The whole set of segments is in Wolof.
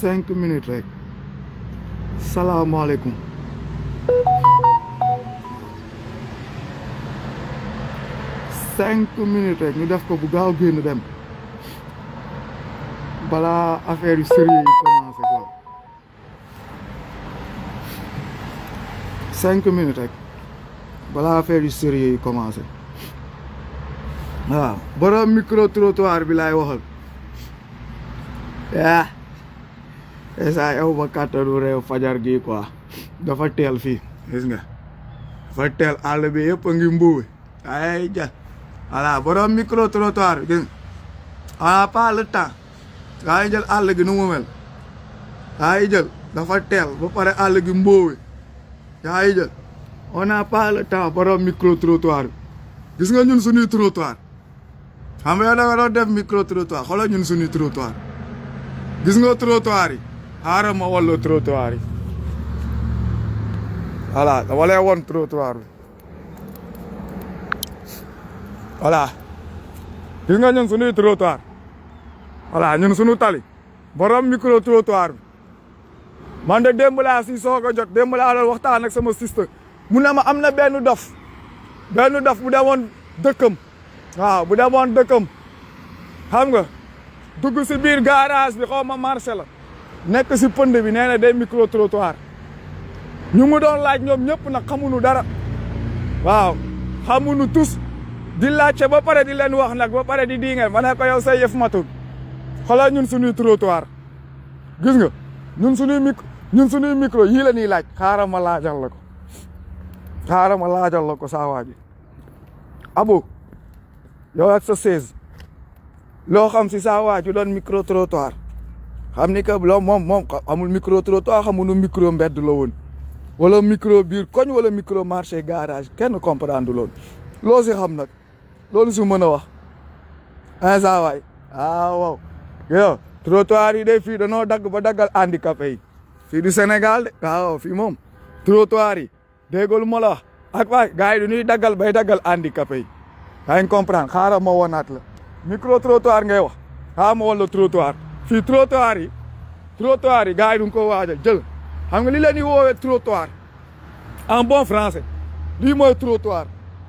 5 minutes rek salaamaaleykum 5 minutes rek ñu def ko bu gaaw génn dem balaa affaire yu sérieux yi commencé quoi 5 minutes rek balaa affaire yu sérieux yi commencé waaw borom micro trottoir bi laay waxal esa yow ba kàttanu réew fajar gi quoi dafa teel fii gis nga dafa teel àll bi yëpp a ngi mbuuwe ay ja voilà borom micro trottoir bi gis on n'a pas le temps gaa yi jël àll gi nu mu mel gaa yi jël dafa teel ba pare àll gi mboowe gaa yi jël on n'a pas le temps borom micro trottoir bi gis nga ñun suñuy trottoir xam nga yow da nga doon def micro trottoir xoolal ñun suñuy trottoir gis nga trottoir yi xaaral ma walla trottoir yi voilà dama lay won trottoir bi voilà gis nga ñun suñuy trottoir voilà ñun suñu tali borom micro trottoir bi man de démb laa si soog a jot démb laa doon waxtaan ak sama sister mu ne ma am na benn dof bu demoon dëkkam waaw bu demoon dëkkam xam nga dugg si biir garage bi xaw ma marché la nekk si pënd bi nee na day micro trottoir ñu mu doon laaj ñoom ñëpp nag xamuñu dara waaw xamuñu tus di laajte ba pare di leen wax nag ba pare di diingal ma ne ko yow say yëf matul xoolal ñun suñuy trottoir gis nga ñun suñuy micro yii la ñuy laaj xaaral ma laajal la ko saa waa ji abo yow ak sa 16 loo xam si saa waa ji doon micro trottoir xam ni que loo moom amul micro trottoir xamuñu micro mbedd la woon wala micro biir koñ wala micro marché garage kenn comprendre loolu loo si xam nag loolu si mën a wax saa waay waaw yow trottoir yi de fii danoo dagg ba daggal handicapé yi fii du Sénégal de waaw fii moom trottoir yi déggul ma la wax ak waay gars yi du ñuy daggal bay daggal handicapé yi yaa ngi comprendre xaaral ma wonaat la micro trottoir ngay wax xaaral ma woon la trottoir fii trottoir yi gars yi du ko waajal jël xam nga li leen di woowee trottoir en bon français lii mooy trottoir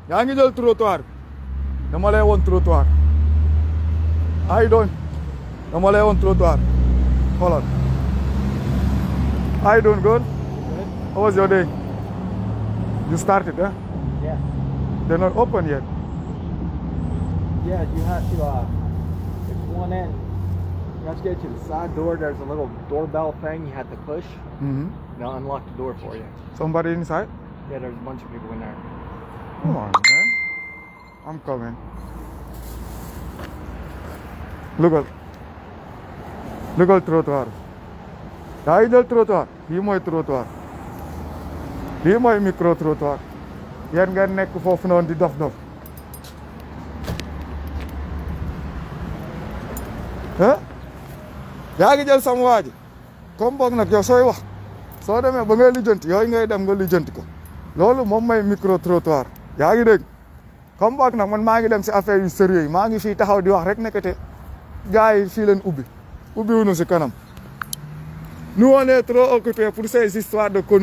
yaa ngi jël trottoir dama lay woon trottoir ay doon dama lay woon trottoir xoolal I doing good? How was your day? You started, huh? Yeah. They're not open yet. Yeah, you have to, it's one end. You have to get to the side door. There's a little doorbell thing you have to push. Mm-hmm. They'll unlock the door for you. Somebody inside? Yeah, there's a bunch of people in there. Come on, man. I'm coming. Look at trottoir. yaa ngi jël trottoir lii mooy trottoir lii mooy micro trottoir yéen ngeen nekk foofu noonu di dof yaa ngi jël sama waa ji comme boog nag yow sooy wax soo demee ba ngay lijjanti yooyu ngay dem nga lijjanti ko loolu moom mooy micro trottoir yaa ngi dégg comme boog nag man maa ngi dem si affaire yu sérieux yi maa ngi fii taxaw di wax rek nekkate gars yi fii leen ubbi wuñu si kanam. Nous, on est trop occupés pour ces histoires de conneries.